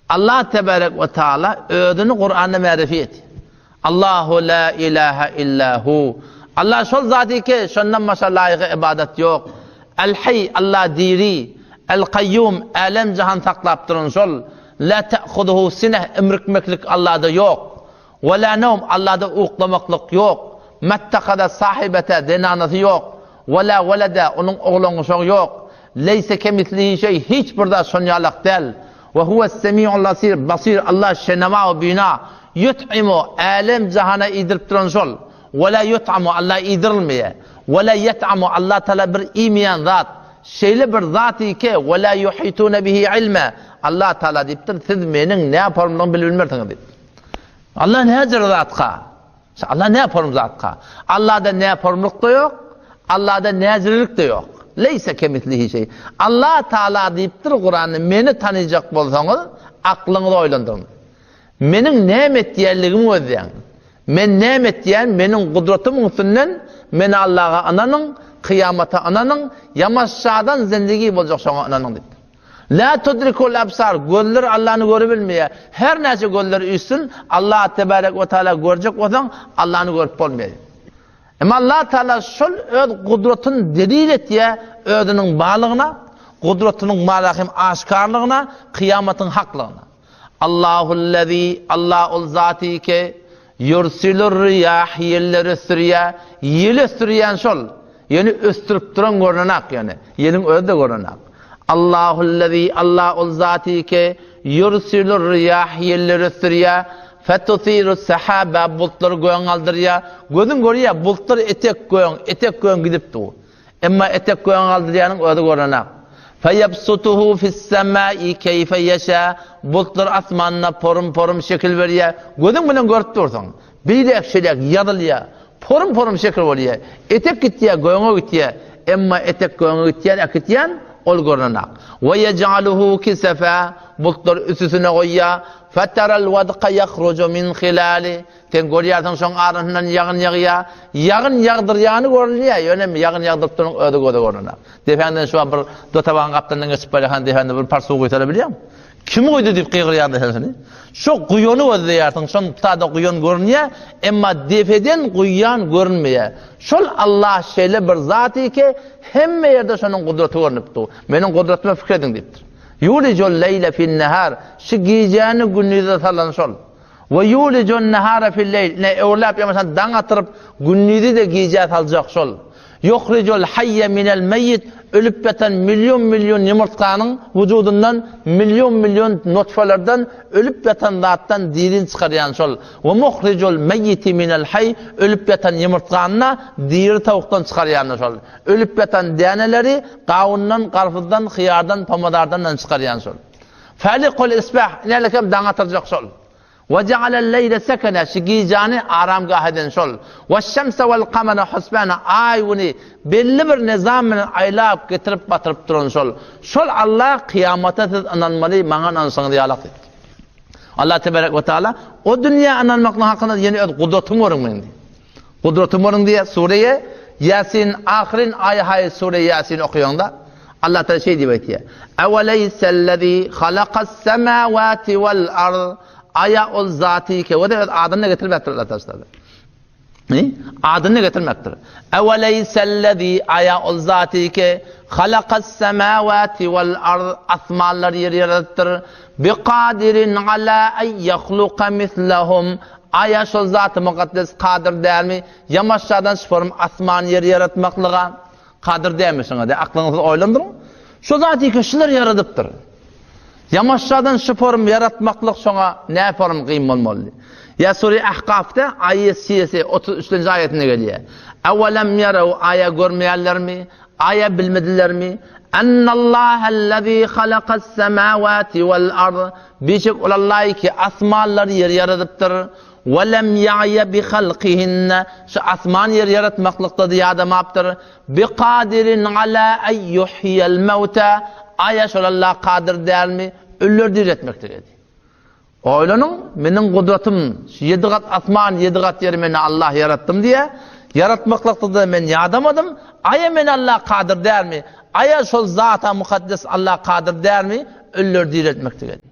Allah tebarek we taala özüni Kuranda märifi etdi. Allahu la ilaha illa hu. Allah şol zat ki, şondan başga laýygy ibadat ýok. El Hayy, Allah diri. El Kayyum, älem jahan saklap duran şol. La ta'khuduhu sineh, imrikmeklik Allahda ýok. Ve la nawm, Allahda uklamaklyk ýok. Mattakaza sahibete, zenanasy ýok. Ve la welede, onuň oglan-uşagy ýok. Leýse kemislihi şeý, hiç bir zat şon ýalak däl. Ve huves-semi'ul basir, basir, Allah şenema we bina. Ýut'imu, älem jahana iýdirip duran şol. Ve la ýut'amu, Allah iýdirilmeýär. Ve la ýet'amu, Allah Taala bir iýmeýän zat. Şeýle bir zat ki, ve la ýuhitune bihi ilme, Allah Taala diýipdir, siz meniň näporumlygymy bilip bilmersiňiz diýipdir. Allah näjür zatka? Allah näporum zatka? Allahda näporumlyk-da ýok, Allahda näjirlik-de ýok. Leýse kemislihi şeý. Allah Taala diýipdir Kuranda, meni tanyjak bolsaňyz, aklyňyzy oýlandyryň. Meniň näme etýänligimi gözläň. Men näme etýän, meniň gudratymyň üstünden men Allaha ynanyň, kyýamata ynanyň, ýamaşjadan zindigi boljak şoňa ynanyň diýipdir. La tudrikul absar, gözler Allany görübilmeýär. Her näçe gözler üýşsün, Allah tebarek we taala görjek bolsaň, Allany görüp bolmaýar. Emma Allah taala şol öz gudratyny delil etýär, özüniň barlygyna, gudratynyň barlygy hem aşgarlygyna, kyýamatyň haklygyna. Allahullezî, Allah ol zaty ki, ýursilur riýah, ýelleri ösdürýär, ýeli ösdürýän şol. Ýeli ösdürip duran görnenak ýöne. Ýeliň özi-de görnenak. Allahullezî, Allah ol zaty ki, ýursilur riýah, ýelleri ösdürýär, fetusirus sahaba, bultlary göge galdyrýar. Gözüň görýär, bultlar etek göň, etek göň gidip dur. Emma etek göge galdyrýanyň özi görnenak. Feýebsutuhu fis-semai keýfe ýeşa, bultlar asmanda porum-porum şekil berýär. Gözüň bilen görüp dursuň. Beýläk-şeýläk ýazylýar. Porum-porum şekil bolýar. Etek gitýär, göge gitýär. Emma etek göge gitýän, äkitýän ol görnenak. We ýej'aluhu kisefa, bultlary üstüsine goýýar. Feteral wadka ýahruju min hilali, Sen görýärsiň şoň arasyndan ýagyn ýagýar. Ýagyn ýagdyrýany görünýär, ýöne ýagyn ýagdyryp duranyň özi göze görünenok. Depäňden şu wagt bir dotabagyň gapdalyndan geçip barýarkaň depäňde bir par suw guýsalar bilýäňmi? Kim guýdy diýip gygyrýardy sen şony. Şo guýany gözleýärsiň, şoň sada guýan görünýär, emma depeden guýýan görünmeýär. Şol Allah şeýle bir zat ki, hemme ýerde şonuň gudraty görnüp dur. Meniň gudratyma pikir ediň diýipdir. Ýulijul leýle fin-nahar, şu gijäni gündize salan şol. We ýulijun nahara fil leýl, ine, öwürläp ýa daň atyryp, gündizi-de gijä saljak şol. Ýuhrijul haýýe minel meýýit, ölüp ýatan million-million ýumurtganyň wujudyndan, million-million nutfalardan, ölüp ýatan zatdan dirini çykarýan şol. We muhrijul meýýiti minel haý, ölüp ýatan ýumurtgany-da diri towukdan çykarýan-da şol. Ölüp ýatan däneleri gawundan, garpyzdan, hyýardan, pomadardan çykarýan şol. Fälikul isbah, inälik hem daň atyrjak şol. Ve cealel leýle sekene, şu gijäni aramgah eden şol. Ve şemse vel kamere husbana, aý güni belli bir nizam bilen aýlap getirip batyryp duran şol. Şol Allah kyýamata siz ynanmaly, maňa ynanşyňyz ýalak diýipdir. Allah tebarek we taala o dünýä ynanmaklyk hakynda ýene öz gudratymy görüň meniň diýip. Gudratymy görüň diýýär Sureýe Ýasin ahyryn aýy haýy Sure Ýasin okaýaňda Allah Taala şeý diýip aýtýar. Awaleýsellezî halakas semawati wal ard Aýa ol zaty ke we öz adyny getirmekdir Allah Taala. Ne? Adyny getirmekdir. Awaleýsellezî aýa ol zaty ke halakas semawati wal ard asmanlar ýeri ýaradypdyr. Biqadirin ala ay yahluka mislahum Aýa şol Zaty Mukaddes kadyr dälmi, ýamaşjadan şform asman ýeri ýaratmaklyga? Kadyr dälmi şoňa de aklyňyzy siz oýlandyryň. Şo Zaty ki şular ýaradypdyr. Ýamaşjadan şform ýaratmaklyk şoňa nä form gyn bolmaly? Ýa Sure Ahkafda aýat sesi 33-nji aýatynda gelýär. Awalem ýaraw aýa görmeýärlermi? Aýa bilmedilermi? Ennallahellezî halakas semawati wal ard Bişek ol Allahy ki, asmanlary ýeri ýaradypdyr. We lem ýa'ýe bi halkihinne, şu asman ýeri ýaratmaklykda-da ýadamapdyr. Bi kadirin ala en ýuhýiýel mewta, aýa şol Allah kadyr dälmi, ölüleri diriltmeklige diýip. Oýlanyň, meniň gudratym, şu ýedi gat asman, ýedi gat ýeri men Allah ýaratdym diýýär. Ýaratmaklykda-da men ýadamadym. Aýa men Allah kadyr dälmi? Aýa şol zata mukaddes Allah kadyr dälmi, ölüleri diriltmeklige?